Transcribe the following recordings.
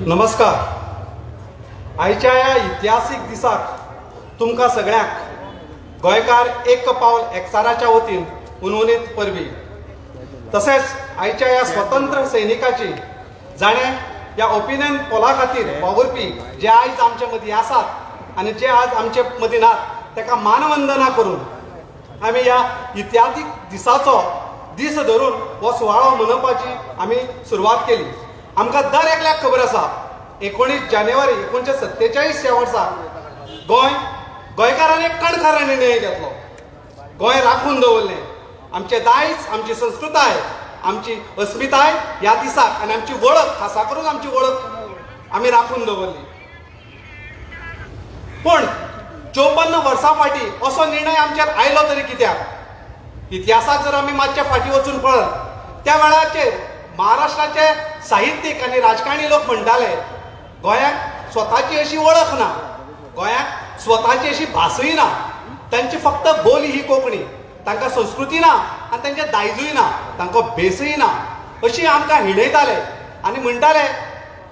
नमस्कार. आयच्या ह्या इतिहासीक दिसाक तुमकां सगळ्यांक गोंयकार एक पावल एकचाराच्या वतीन हुनहुनीत परबी. तसेच आयच्या ह्या स्वतंत्र सैनिकाची, जाणें ह्या ओपिनियन पोला खातीर वावुरपी जे आयज आमचे मदीं आसात आनी जे आज आमचे मदीं नात, ताका मानवंदना करून आमी ह्या इतिहासीक दिसाचो दीस धरून हो सुवाळो मनोवपाची आमी सुरवात केली. आमकां दर एकल्याक खबर आसा, 19 जानेवारी 1947 ह्या वर्सा गोंय गोंयकारांनी एक कणखर निर्णय घेतलो. गोंय राखून दवरलें. आमचें दायज, आमची संस्कृताय, आमची अस्मिताय ह्या दिसाक आनी आमची वळख, खासा करून आमची वळख आमी राखून दवरली. पूण 54 वर्सां फाटीं असो निर्णय आमचेर आयलो तरी कित्याक? इतिहासाक जर आमी मातशे फाटीं वचून पळत, त्या वेळाचेर महाराष्ट्राचे साहित्यीक आनी राजकारणी लोक म्हणटाले, गोंयाक स्वताची अशी वळख ना, गोंयाक स्वताची अशी भासूय ना, तांची फक्त बोली ही कोंकणी, तांकां संस्कृती ना आनी तांचें दायजूय ना, तांकां भेसूय ना, अशी आमकां हिणयताले आनी म्हणटाले,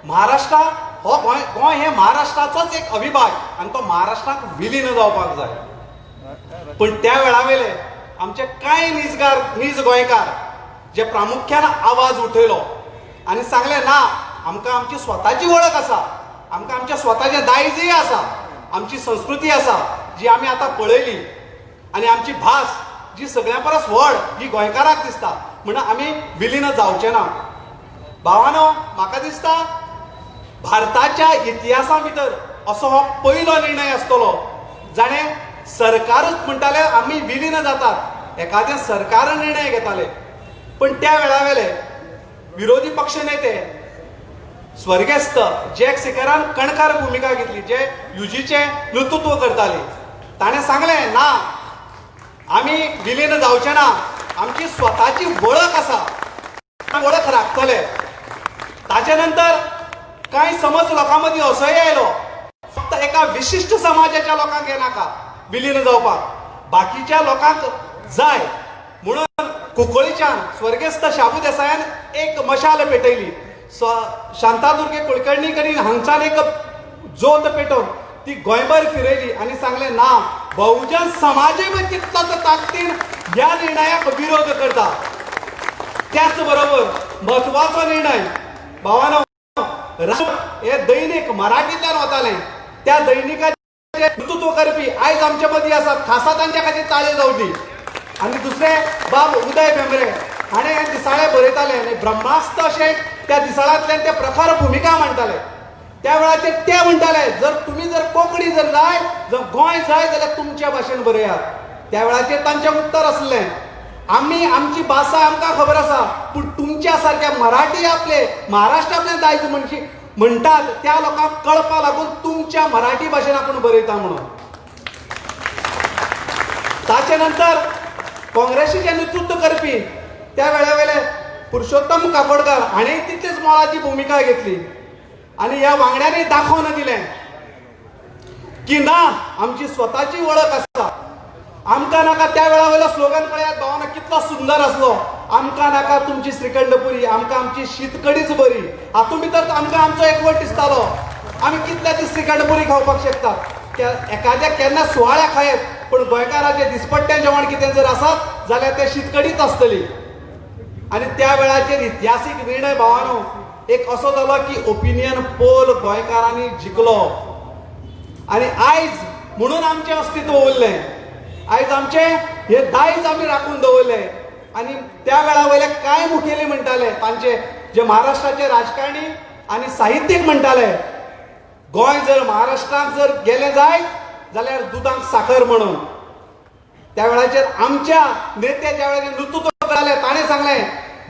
महाराष्ट्रा हो गोंय, गोंय हें महाराष्ट्राचोच एक अविभाग आनी तो महाराष्ट्राक विलीन जावपाक जाय. पूण त्या वेळा वयले आमचे कांय निजगार, नीज गोंयकार जे प्रामुख्यान आवाज उठयलो आनी सांगलें, ना, आमकां आमची स्वताची वळख आसा, आमकां आमच्या स्वताचें दायजूय आसा, आमची संस्कृती आसा जी आमी आतां पळयली आनी आमची भास जी सगळ्यां परस व्हड ही गोंयकाराक दिसता, म्हणून आमी विलीन जावचे ना. भावानो, म्हाका दिसता भारताच्या इतिहासा भितर असो हो पयलो निर्णय आसतलो जाणें सरकारूच म्हणटाले आमी विलीन जातात. एखादें सरकार निर्णय घेताले. पण त्या वेळा वेले विरोधी पक्ष नेते स्वर्गेस्त जॅक सिकेरान कणखर भुमिका घेतली. जे युजीचे नेतृत्व करताले, ताणें सांगलें, ना, आमी विलीन जावचे ना, आमची स्वताची वळख आसा, वळख राखतले. ताचे नंतर कांय समज लोकां मदीं असोय आयलो, फक्त एका विशिश्ट समाजाच्या लोकांक हें नाका विलीन जावपाक, बाकीच्या लोकांक जाय. म्हणून कुंकळीच्यान स्वर्गेस्त शाबू देसायान एक मशाल पेटयली. शांतादुर्गे कुलकर्णी कडेन हांगच्यान एक जोत पेटोवन ती गोंयभर फिरयली आनी सांगलें, ना, बहुजन समाजय तितलोच ताकदीन ह्या निर्णयाक विरोध करता. त्याच बरोबर म्हत्वाचो निर्णय भावानो, हे दैनिक मराठींतल्यान वतालें. त्या दैनिकाचे नेतृत्व करपी आयज आमचे मदीं आसात. खासा तांच्या खातीर ताळयो जावची. आनी दुसरे बाब उदय भेंब्रे हाणें हें दिसाळें बरयताले आनी ब्रह्मास्त्र अशें त्या दिसाळ्यांतल्यान ते प्रखर भुमिका मांडटाले. त्या वेळाचेर ते म्हणटाले, जर तुमी जर कोंकणी जर जाय, जर गोंय जाय जाल्यार तुमच्या भाशेन बरयात. त्या वेळाचेर तांचें उत्तर आसलें, आमी आमची भाशा आमकां खबर आसा, पूण तुमच्या सारक्या मराठी आपले महाराष्ट्रांतले दायज म्हणशी म्हणटात त्या लोकांक कळपा लागून तुमच्या मराठी भाशेन आपूण बरयता म्हणून. ताचे नंतर काँग्रेसीचें नेतृत्व करपी त्या वेळा वयले पुरुषोत्तम काकोडकर हाणें तितलीच मोलाची भुमिका घेतली आनी ह्या वांगड्यांनी दाखोवन दिलें की ना, आमची स्वताची वळख आसा, आमकां नाका. त्या वेळा वयलो स्लोगन पळयात भावानो, कितलो सुंदर आसलो, आमकां नाका तुमची श्रीखंडपुरी, आमकां आमची शीतकडीच बरी. हातूंत भितर आमकां आमचो एकवट दिसतालो. आमी कितल्या ती श्रीखंडपुरी खावपाक शकता? एखाद्या केन्ना सुवाळ्या खायत, पूण गोंयकाराचें दिसपट्टें जेवण कितें जर आसत जाल्यार तें शीतकडीच आसतली. आनी त्या वेळाचेर इतिहासीक निर्णय भावानो एक असो जालो की ओपिनियन पोल गोंयकारांनी जिखलो आनी आयज म्हणून आमचें अस्तित्व उरलें. आयज आमचें हे दायज आमी राखून दवरलें. आनी त्या वेळा वयले कांय मुखेली म्हणटाले, तांचे जे महाराष्ट्राचे राजकारणी आनी साहित्यीक म्हणटाले, गोंय जर महाराष्ट्राक जर गेलें जायत जाल्यार दुदाक साखर म्हणून. त्या वेळाचेर आमच्या नेते ज्या वेळार नेतृत्व करताले, ताणें सांगलें,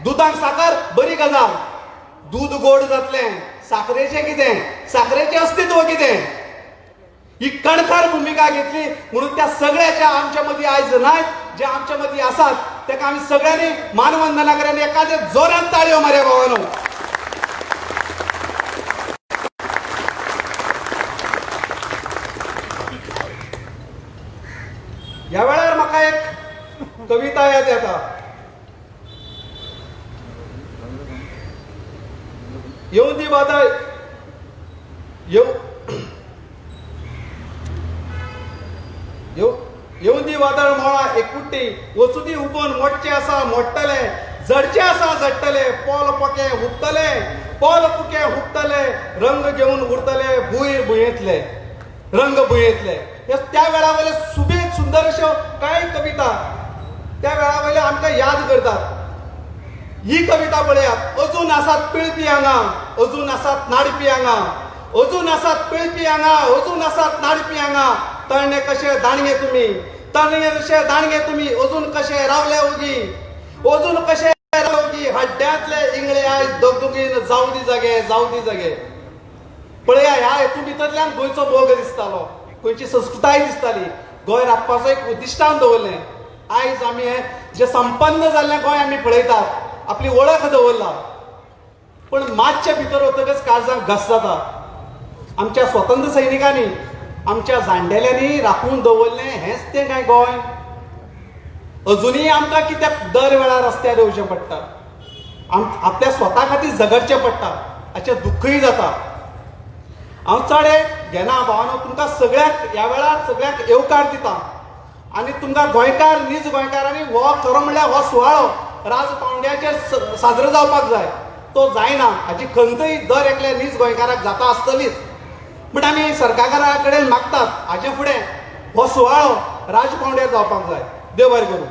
दुदाक साखर बरी गजाल, दूद गोड जातलें, साखरेचें कितें? साखरेचें अस्तित्व कितें? ही कणखर भुमिका घेतली म्हणून त्या सगळ्याच्या आमच्या मदीं आयज नायत, जे आमच्या मदीं आसात ताका आमी सगळ्यांनी मानवंदना करा आनी एखाद्या जोरान ताळयो मारया भावानो. ह्या वेळार म्हाका एक कविता याद येता. येवंदी वादळ. येव येव येवंदी वादळ मोळा एकपुट्टी, वचूं दी उबोन, मोडचें आसा मोडटलें, झडचें आसा झडटलें, पोल पोके हुपतले, पोल पुके हुपतले, रंग घेवन उरतले भूंय भुंयेंतले, रंग भुंयेंतले. हे त्या वेळा वयले सुबेज सुंदर अश्यो कांय कविता त्या वेळा वयले आमकां याद करतात. ही कविता पळयात. अजून आसात पिळपी हांगा, अजून आसात नाडपी हांगा, अजून आसात पिळपी हांगा, अजून आसात नाडपी हांगा, तरणे कशे दाणगे तुमी, तरणे कशे दाणगे तुमी, अजून कशे रावले ओगी, अजून कशे रावले ओगी, हड्ड्यांतले इंगळे आयज दगदगीन जावं दी जागे, जावं दी जागे. पळया, ह्या हेतू भितरल्यान गोंयचो मोग दिसतालो, गोंयची संस्कृताय दिसताली. गोंय राखपाचो एक उद्दिश्टान दवरलें. आयज आमी हें जें संपन्न जाल्लें गोंय आमी पळयतात, आपली वळख दवरला, पूण मातशें भितर वतकच काळजाक घस जाता. आमच्या स्वतंत्र सैनिकांनी, आमच्या जाणटेल्यांनी राखून दवरलें हेंच तें काय गोंय? अजुनूय आमकां कित्याक दर वेळार रस्त्यार येवचें पडटा, आपल्या स्वता खातीर झगडचें पडटा, हाचें दुख्खूय जाता. हांव चड एक घेना भावानो, तुमकां सगळ्यांक ह्या वेळार सगळ्यांक येवकार दिता आनी तुमकां गोंयकार, नीज गोंयकारांनी हो खरो म्हणल्यार हो सुवाळो राज पावंड्याचेर साजरो जावपाक जाय, तो जायना हाची खंतय दर एकल्या नीज गोंयकाराक जाता आसतलीच. पूण आमी सरकारा कडेन मागतात, हाचे फुडें हो सुवाळो राज पावंड्यार जावपाक जाय. देव बरें करूं.